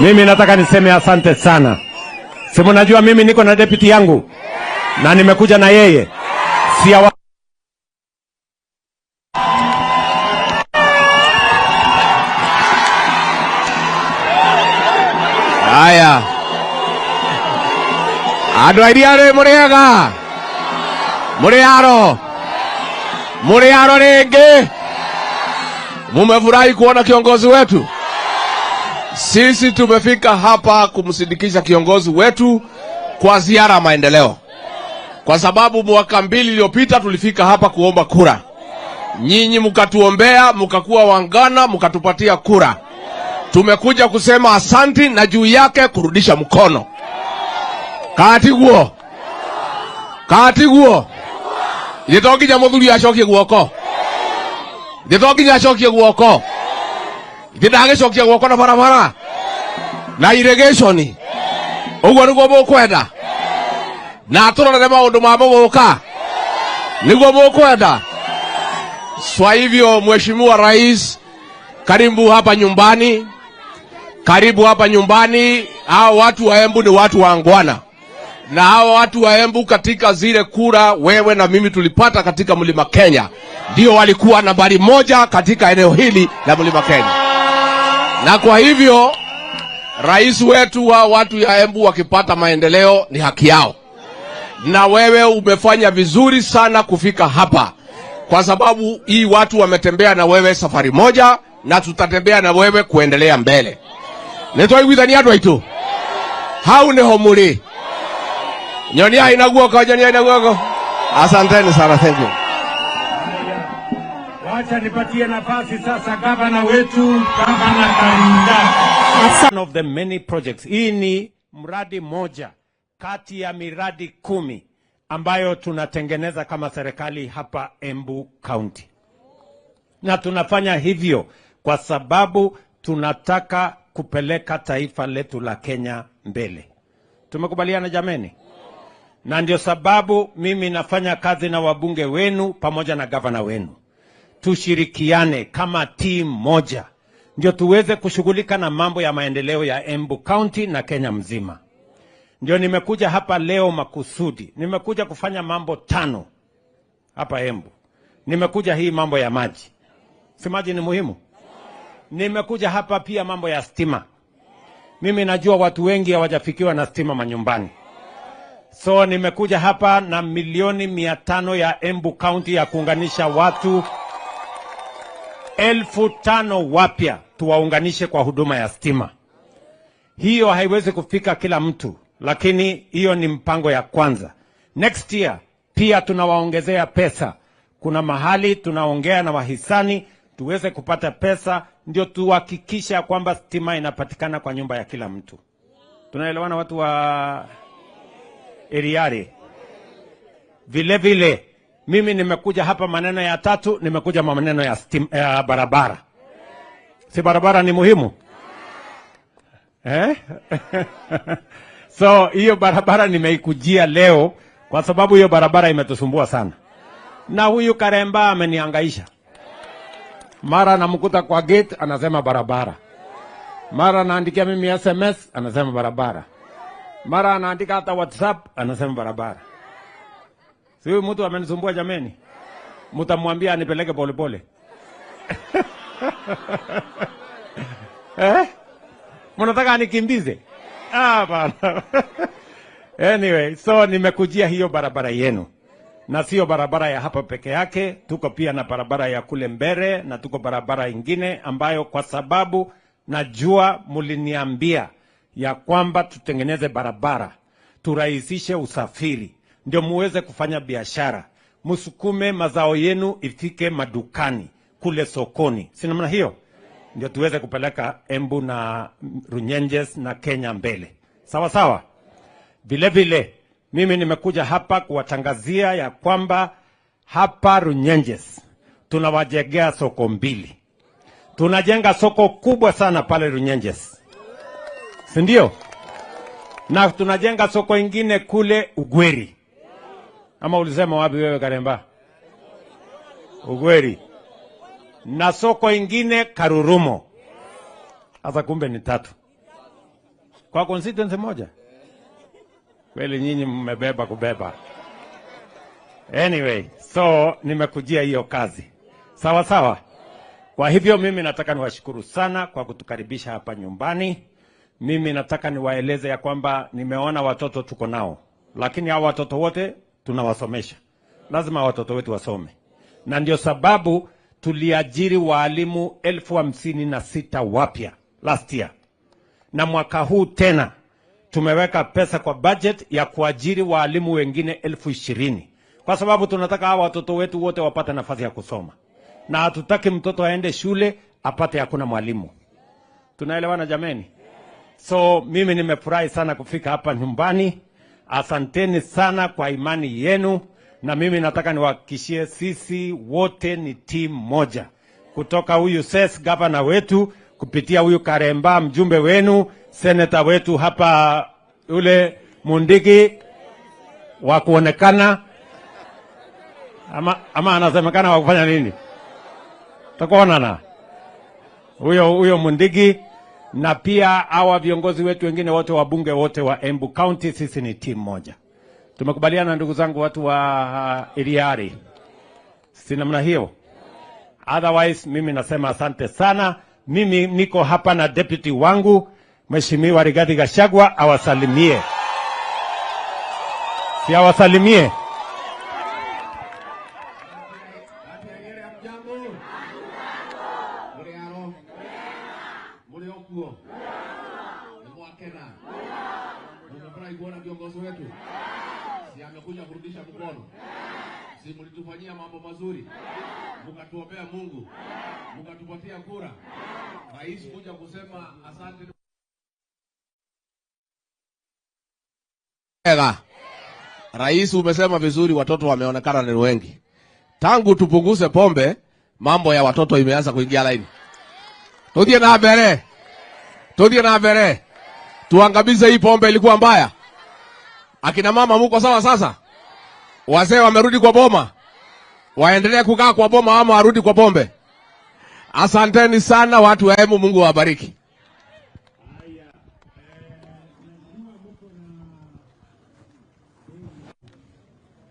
Mimi nataka niseme asante sana. Si mnajua mimi niko na deputy yangu na nimekuja na yeye. Haya. Andũ a iria rĩ mũrĩega? Mũrĩ aro? Mũrĩ aro rĩngĩ? Mumefurahi kuona kiongozi wetu? Sisi tumefika hapa kumsindikisha kiongozi wetu kwa ziara ya maendeleo, kwa sababu mwaka 2 iliyopita tulifika hapa kuomba kura. Nyinyi mkatuombea, mkakuwa wangana, mkatupatia kura. Tumekuja kusema asanti na juu yake kurudisha mkono. Katiguo. Katiguo. Nitokinya muthuri acokie guoko. Nitokinya acokie guoko. Ndindagicokia guoko na barabara na irrigation. Uguo niguo mukwenda. Na turorere maundu ma muguka. Niguo mukwenda. Kwa hivyo Mheshimiwa Rais, karibu hapa nyumbani. Karibu hapa nyumbani. Hao watu wa Embu ni watu waangwana. Na hao watu wa Embu katika zile kura wewe na mimi tulipata katika Mlima Kenya, ndio walikuwa nambari 1 katika eneo hili la Mlima Kenya. Na kwa hivyo rais wetu wa watu ya Embu wakipata maendeleo ni haki yao. Na wewe umefanya vizuri sana kufika hapa, kwa sababu hii watu wametembea na wewe safari moja, na tutatembea na wewe kuendelea mbele. Nitwaiguithania andũ aitũ. Hau niho mũrĩ. Nyonia ina guoko, nyonia ina guoko. Asanteni sana, thank you. Wacha nipatie nafasi sasa gavana wetu, Gavana Karinda. One of the many projects. Hii ni mradi moja kati ya miradi 10 ambayo tunatengeneza kama serikali hapa Embu County. Na tunafanya hivyo kwa sababu tunataka kupeleka taifa letu la Kenya mbele. Tumekubaliana jameni? Na ndio sababu mimi nafanya kazi na wabunge wenu pamoja na gavana wenu. Tushirikiane kama team moja ndio tuweze kushughulika na mambo ya maendeleo ya Embu County na Kenya mzima. Ndio nimekuja hapa leo makusudi. Nimekuja kufanya mambo 5 hapa Embu. Nimekuja hii mambo ya maji. Si maji ni muhimu? Nimekuja hapa pia mambo ya stima. Mimi najua watu wengi hawajafikiwa na stima manyumbani. So nimekuja hapa na milioni 500 ya Embu County ya kuunganisha watu 5,000 wapya, tuwaunganishe kwa huduma ya stima. Hiyo haiwezi kufika kila mtu, lakini hiyo ni mpango ya kwanza. Next year pia tunawaongezea pesa. Kuna mahali tunaongea na wahisani tuweze kupata pesa ndio tuhakikisha kwamba stima inapatikana kwa nyumba ya kila mtu. Tunaelewana watu wa Eriare? Vile vile mimi nimekuja hapa maneno ya 3, nimekuja maneno ya stima, ya barabara. Si barabara ni muhimu? Eh? So hiyo barabara nimeikujia leo kwa sababu hiyo barabara imetusumbua sana. Na huyu Karemba amenihangaisha. Mara namkuta kwa gate anasema barabara. Mara anaandikia mimi SMS anasema barabara. Mara anaandika hata WhatsApp anasema barabara. Si huyu mtu amenisumbua jameni? Mtamwambia anipeleke pole pole. Eh? Mnataka anikimbize? Ah, bana. Anyway, so nimekujia hiyo barabara yenu. Na sio barabara ya hapa peke yake, tuko pia na barabara ya kule Mbere na tuko barabara ingine ambayo kwa sababu najua muliniambia ya kwamba tutengeneze barabara, turahisishe usafiri, ndio muweze kufanya biashara, musukume mazao yenu ifike madukani, kule sokoni. Si namna hiyo? Ndio tuweze kupeleka Embu na Runyenjes na Kenya mbele. Sawa sawa? Vile vile mimi nimekuja hapa kuwatangazia ya kwamba hapa Runyenjes tunawajengea soko 2. Tunajenga soko kubwa sana pale Runyenjes. Si ndio? Na tunajenga soko ingine kule Ugweri. Ama ulisema wapi wewe Karemba? Ugweri. Na soko ingine Karurumo. Sasa kumbe ni 3. Kwa constituency moja? Kweli nyinyi mmebeba kubeba. Anyway, so nimekujia hiyo kazi. Sawa sawa. Kwa hivyo mimi nataka niwashukuru sana kwa kutukaribisha hapa nyumbani. Mimi nataka niwaeleze ya kwamba nimeona watoto tuko nao, lakini hao watoto wote tunawasomesha. Lazima watoto wetu wasome, na ndio sababu tuliajiri waalimu 56,000 wapya last year, na mwaka huu tena tumeweka pesa kwa budget ya kuajiri waalimu wengine 20,000 kwa sababu tunataka hawa watoto wetu wote wapate nafasi ya kusoma, na hatutaki mtoto aende shule apate hakuna mwalimu. Tunaelewana jameni? So mimi nimefurahi sana kufika hapa nyumbani. Asanteni sana kwa imani yenu, na mimi nataka niwahakikishie sisi wote ni timu moja, kutoka huyu Ses gavana wetu kupitia huyu Karemba mjumbe wenu, seneta wetu hapa yule Mundigi wa kuonekana ama anasemekana wa kufanya nini? Tutakuonana huyo Mundigi na pia hawa viongozi wetu wengine wote wabunge wote wa Embu County, sisi ni timu moja. Tumekubaliana ndugu zangu, watu wa Iriari, si namna hiyo? Otherwise mimi nasema asante sana. Mimi niko hapa na deputy wangu Mheshimiwa Rigathi Gachagua awasalimie, si awasalimie? Mũrĩ o kuo nĩ mwakena mumefurahi kuona kiongozi wetu, si amekuja kurudisha mkono, si mlitufanyia mambo mazuri, mkatuombea Mungu, mkatupatia kura, rais kuja kusema asante. Ega. Rais, umesema vizuri, watoto wameonekana ni wengi. Tangu tupunguze pombe, mambo ya watoto imeanza kuingia laini. Tuthie na mbere, tuthie na mbere, tuangamize hii pombe ilikuwa mbaya. Akina mama muko sawa sasa? Wazee wamerudi kwa boma, waendelee kukaa kwa boma ama warudi kwa pombe? Asanteni sana watu wa Embu, Mungu awabariki.